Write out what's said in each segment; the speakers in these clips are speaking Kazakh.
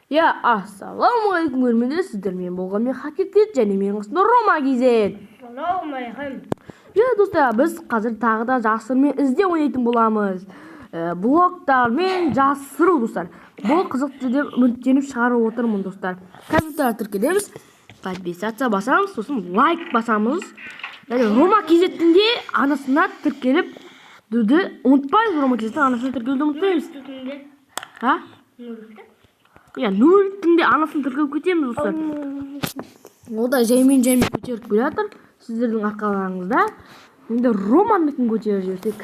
Иә, ассалаумағалейкум, көрермендер, сіздермен болған мен, Хакер және менің қасымда Рома Кизет. Ассалаумағалейкум. Иә, достар, біз қазір тағы да жасырмен ізде ойнайтын боламыз. Блоктармен жасыру, достар. Бұл қызықты деп үміттеніп шығарып отырмын, достар. Компьютер тіркелеміз, подписаться басамыз, сосын лайк басамыз. Және Рома Кизеттің де арнасына тіркеліп ұмытпаймыз, Рома Кизеттің арнасына тіркелуді ұмытпаймыз. Үстінде А? Нурикті. Иә, Нуріктің де арнасын тіркеліп кетеміз, достар. Ол да жаймен жаймен көтеріп келе жатыр сіздердің арқаларыңызда. Енді Романдікін көтеріп жіберсек.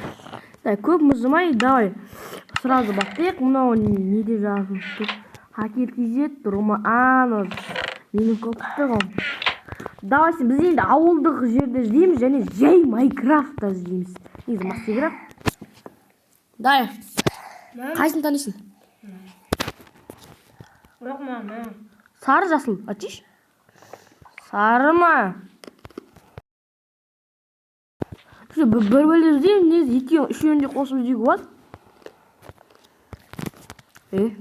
Так, көп мұжымай, давай сразу бастайық. Мынау не деп жазылып тұр? Хакер Кизет, Рома, анау менің көпті ғой. Давай, біз енді ауылдық жерде іздейміз және жай Майнкрафтта іздейміз. Негізі Мастер. Давай. Қайсысын танисың? Жоқ, мама. Сары, жасыл. Айтшы. Сары ма? Біз бір бөле іздейміз, негізі екеуін, үшеуін де қосып іздеуге болады. Е?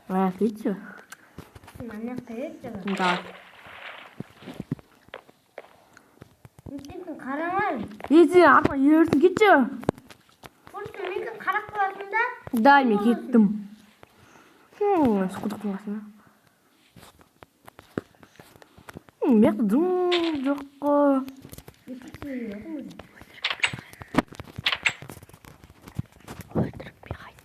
А, кетші. Мына жақта еді. Давай. Менікін қарамай. Е, сен артынан ересің, кетші. Просто менікін қарап қаласың да. Дай, мен кеттім. Құдықтың қасына. Мына жақта дым жоқ қой. Өлтіріп қайт.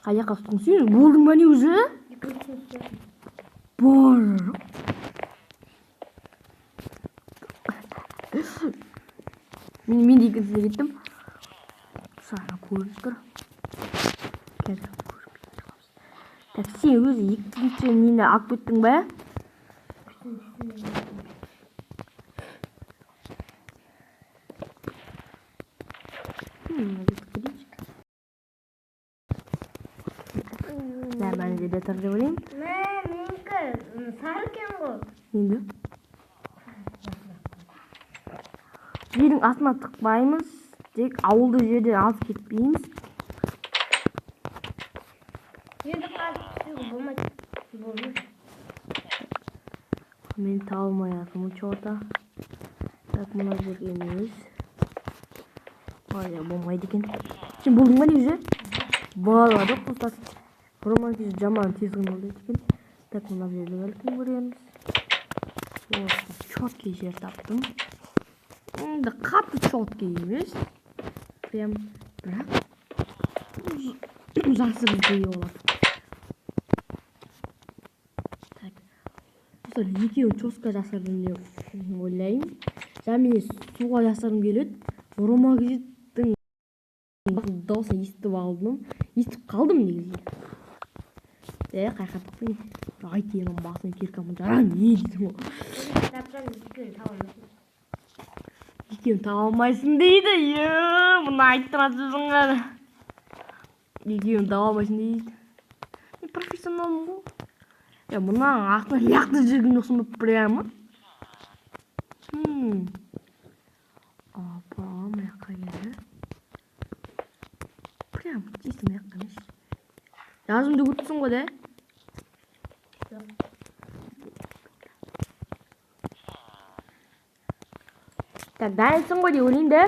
Қай жаққа түстің сен? Болдың ба не уже? Бар. Мен де екіншісіне кеттім. Саған көрініп тұр. Қазір көрінбей тұрамыз. Так, сен өзі екінші нені алып кеттің бе? Мына жерді көрейінші. Нормально жерде тұр деп ойлаймын. Мә, менікі сары екен ғой. Енді жердің астына тықпаймыз, тек ауылды жерден алыс кетпейміз. Енді қазып түсуге болмайды. Болмайды. Мен таба алмай жатырмын чё-то. Так, мына жерге емес. Ай, болмайды екен. Сен болдың ба негізі? Бала жоқ, достар. Роман тез жаман тез қимылдайды екен. Так, мына жерді бәлкім көреміз. Осы чёткий жер таптым. Енді қатты чёткий емес. Прям, бірақ жасырын іздеуге болады. Так. Достар, екеуін чётко жасырдым деп ойлаймын. Және мен суға жасырғым келеді. Рома Кизеттің дауысын естіп алдым. Естіп қалдым негізі. Е, қай жаққа тықтың? Айтайын, басын киркамен жарам, не дейсің ғой? Тапсам, екеуін таба алмайсың. Екеуін таба алмайсың дейді. Е, мұны айтып тұрған сөзің ғана. Екеуін таба алмайсың дейді. Мен профессионалмын ғой. Е, мынаның артына лақтырып жүрген жоқсың ба прямо? Апа, мына жаққа келді. Прям чисто мына жаққа емес. Жазымды көріп тұрсың ғой, да? Жоқ. Так, дайынсың ғой деп ойлаймын да?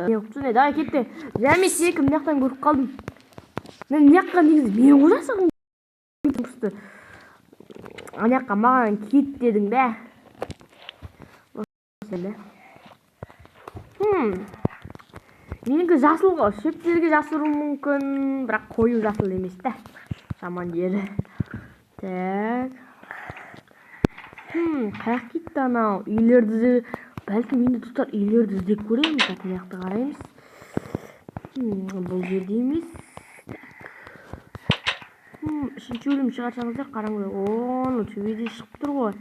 Не ұқтың, давай кетті. Және сені мына жақтан көріп қалдым. Мен мына жаққа негізі мен ғой жасырғым просто. Ана жаққа маған кет дедің бе? Менікі жасыл ғой, шөптерге жасыруым мүмкін, бірақ қою жасыл емес та. Жаман жері. Так. Қаяқ кетті анау? Үйлерді ізде-, бәлкім енді достар үйлерді іздеп көреміз. Так, мына жақты қараймыз. Бұл жерде емес. Так. Үшінші өлім шығарсаңыздар қараңыздар. О, анау төбеде шығып тұр ғой.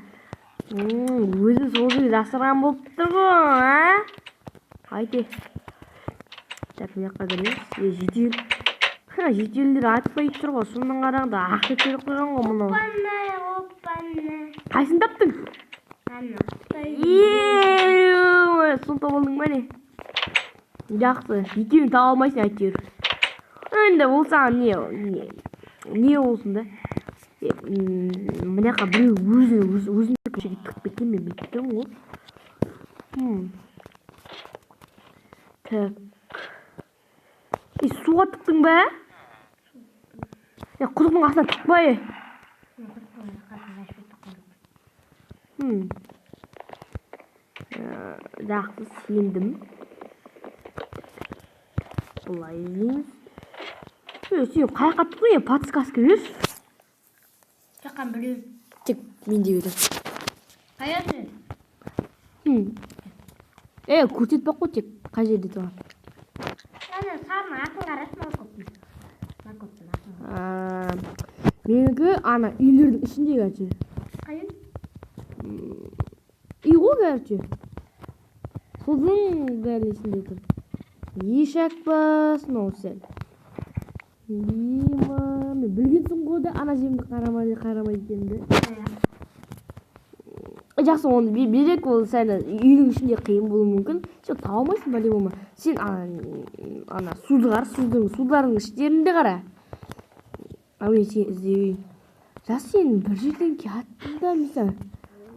Өзі сол жерге жасырған болып тұр ғой, а? Қайте. Так, мына жаққа кіреміз. Е, жедел. Ха, жеделдер айтпай тұр ғой. Соның қарағанда ақ деп беріп қойған ғой мынау. Опана, опана. Қайсысын таптың? Жақсы, екеуін таба алмайсың әйтеуір. Енді ол саған не болсын да. Мына жаққа біреу өзін жерге тығып кеткен, мен біліп ғой. Так. Суға тықтың ба? Құдықтың астына тықпай. Жақсы, сендім. Былай іздейміз. Сен қай жаққа тықтың, подсказка берші. Жаққан біреу. Тек мен де беремін. Қаясы? Көрсетпей ақ қой, тек қай жерде тұрған. Ана сарының атын қарашы, морковтың. Морковтың атын. Менікі ана үйлердің ішінде, короче. Қайын? Үй ғой, короче. Судың бәрі ішінде тұр. Ешак па, мынау сәл. Ема, мен білгенсің ғой да, ана жерімді қарамай екенімді. Жақсы, оны берек, ол сәл үйдің ішінде қиын болуы мүмкін. Сен таба алмайсың по-любому. Сен ана суды қара, судардың іштерінде қара. Ал мен сені іздей. Жас, сен бір жерден келаттың да, мен саған.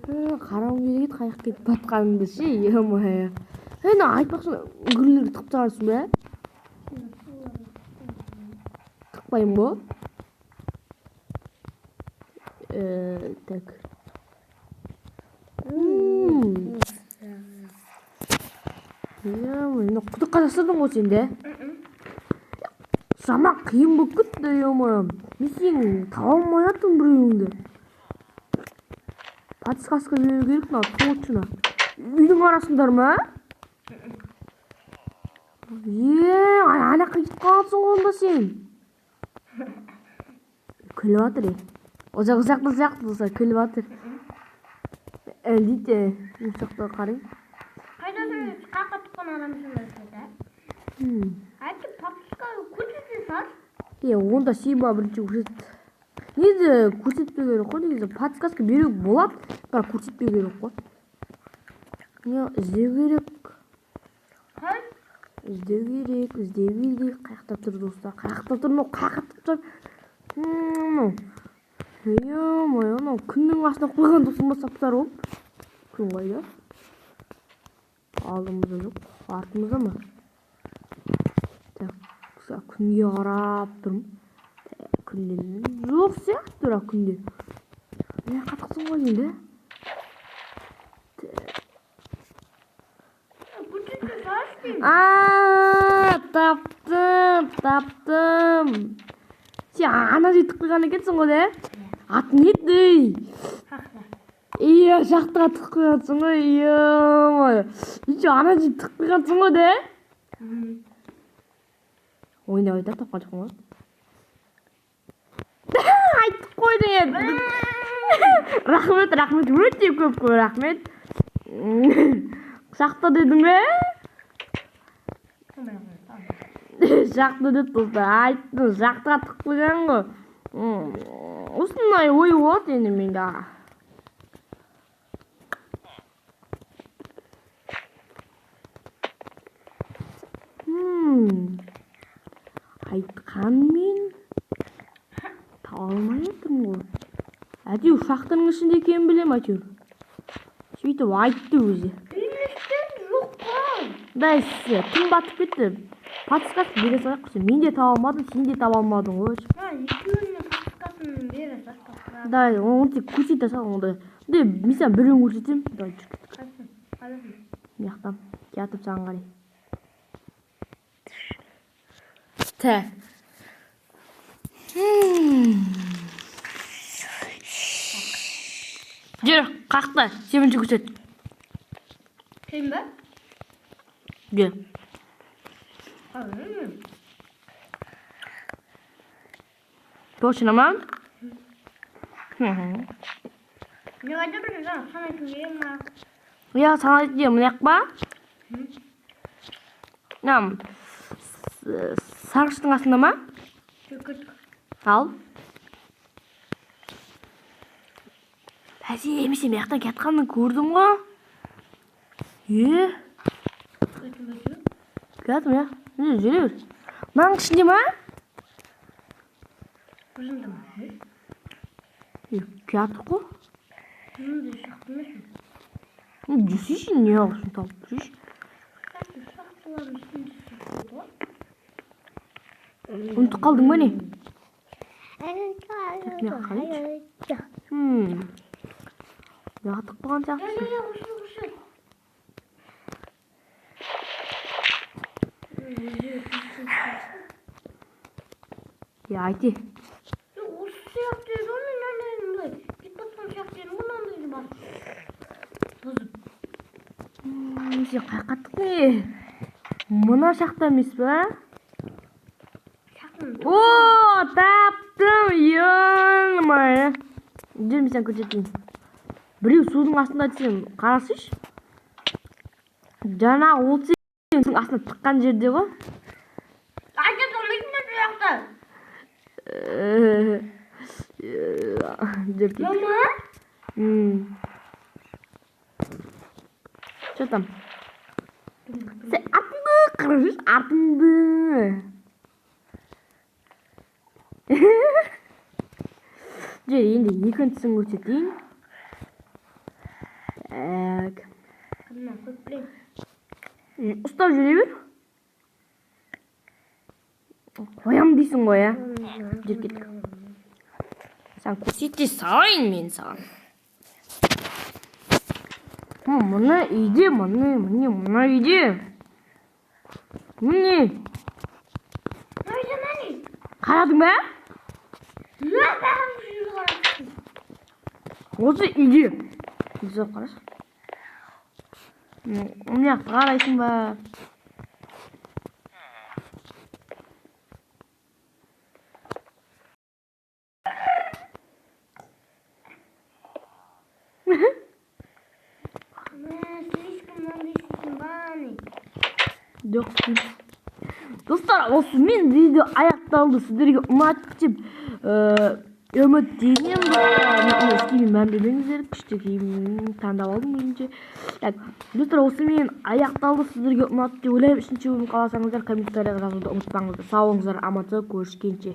Қарауым керек еді, қай жаққа кетіп батқаныңды ше, е-мое. Мына айтпақшы, үңгірлерге тығып тастағансың ба? Тықпаймын ба? Так. Мына құдыққа тастадың ғой сен де. Жаман қиын болып кетті, е-мое. Мен сені таба алмай жатырмын біреуіңді. Подсказка беру керек мынау, точно. Үйдің арасындар ма? Ана жаққа кетіп қалғансың ғой онда сен. Күліп жатыр, е. Ол жақ ұзақ сияқты болса, күліп жатыр. Дейді, ұсақты қарай. Қайдасың, қаққа тұққан адамсың ба? Айтып, подсказка көрсете сал. Онда сен маған бірінші көрсет. Негізі көрсетпеу керек қой, негізі подсказка беру болады, бірақ көрсетпеу керек қой. Не, іздеу керек. Қай? Іздеу керек, іздеу керек. Қай жақта тұр, достар? Қай жақта тұр мынау? Қай жақта тұр? Мынау. Е-мое, мынау күннің астына қойған досым ба, сап-сары болып. Күн қайда? Алдымызда жоқ, артымызда ма? Так, күнге қарап тұрмын. Күнде жоқ сияқты, бірақ күнде. Не қатықсың ғой енді? Таптым, таптым. Сен ана жерге тығып қойған екенсің ғой, да? Аты не еді? Иә, жақтыға тығып қойғансың ғой, е-мое. Еще ана жерге тығып қойғансың ғой, да? Ойнап айтады, тапқан жоқпын ғой. Айтып қойдың енді. Рахмет, рахмет, өте көп көп рахмет. Шақта дедің бе? Жақты деп достар, айттым, жақтыға тығып қойған ғой. Осындай ой болады енді менде. Айтқанмен таба алмай жатырмын ғой. Әйтеуір шахтаның ішінде екенін білемін әйтеуір. Сөйтіп айтты өзі. Жоқ қой. Бәсе, түн батып кетті. Подсказка бере салайық құрсын. Мен де таба алмадым, сен де таба алмадың ғой. Екеуінің подсказкасын бере салшы. Давай, оны тек көрсете сал онда. Де, мен саған біреуін көрсетемін. Давай, жүр кеттік. Қайсың? Қайсың? Мына жақтан келатып саған қарай. Так. Жүр, қақты. Сен бірінші көрсет. Қиын ба? Жүр. Точно ма? Не қайда бір жаңа санайтын жер ма? Иә, санайтын жер мына жақ па? Мына сарғыштың астында ма? Түкірт. Ал. Бәсе, мен сені мына жақтан келатқанын көрдім ғой. Е? Келатырмын, иә. Міне, жүре бер. Мынаның ішінде ма? Ұзында ма? Е, келатыр ғой. Мындай шақты емес пе? Жүрсейші, не қылсын тауып жүрші. Шахталардың үстінде сияқты ғой. Ұмытып қалдың ба не? Мен қарайыншы. Жатып қалған сияқтысың. Иә, осы, осы. Иә, айти. Осы сияқты еді ғой, мен андай мындай кетіп жатқан сияқты едім ғой, мынандайды басып. Бұзып. Сен қаяққа тықтың е? Мына шахта емес па? Шахтаның О, таптым, ё-моё. Жүр, мен саған көрсетейін. Біреу судың астында десем, қарасайшы. Жаңа ол сен судың астына тыққан жерде ғой. Айта салмайсың ба бұл жақта? Жүр, кет. Мама? Че там? Сен артыңды қарасайшы, артыңды. Жүр, енді екіншісін көрсетейін. Так. Мына қойып білейін. Ұстап жүре бер. Қоям дейсің ғой, ә? Жүр, кеттік. Саған көрсете салайын мен саған. Мына үйде, міне, міне, мына үйде. Міне. Мына не? Қарадың ба? Иә, бәрін жерге қарап. Осы үйде. Ұзақ қарашы. Мына жақты қарайсың ба? Слишком мынандай істейсің ба, не? Жоқ. Достар, осымен видео аяқталды. Сіздерге ұнады деп үміттенемін. Достар, киіміме мән бермеңіздер. Күшті киім таңдап алдым өзімше. Так, достар, осымен аяқталды. Сіздерге ұнады деп ойлаймын. Үшінші бөлім қаласаңыздар, комментарияға жазуды ұмытпаңыздар. Сау болыңыздар, аман сау көріскенше.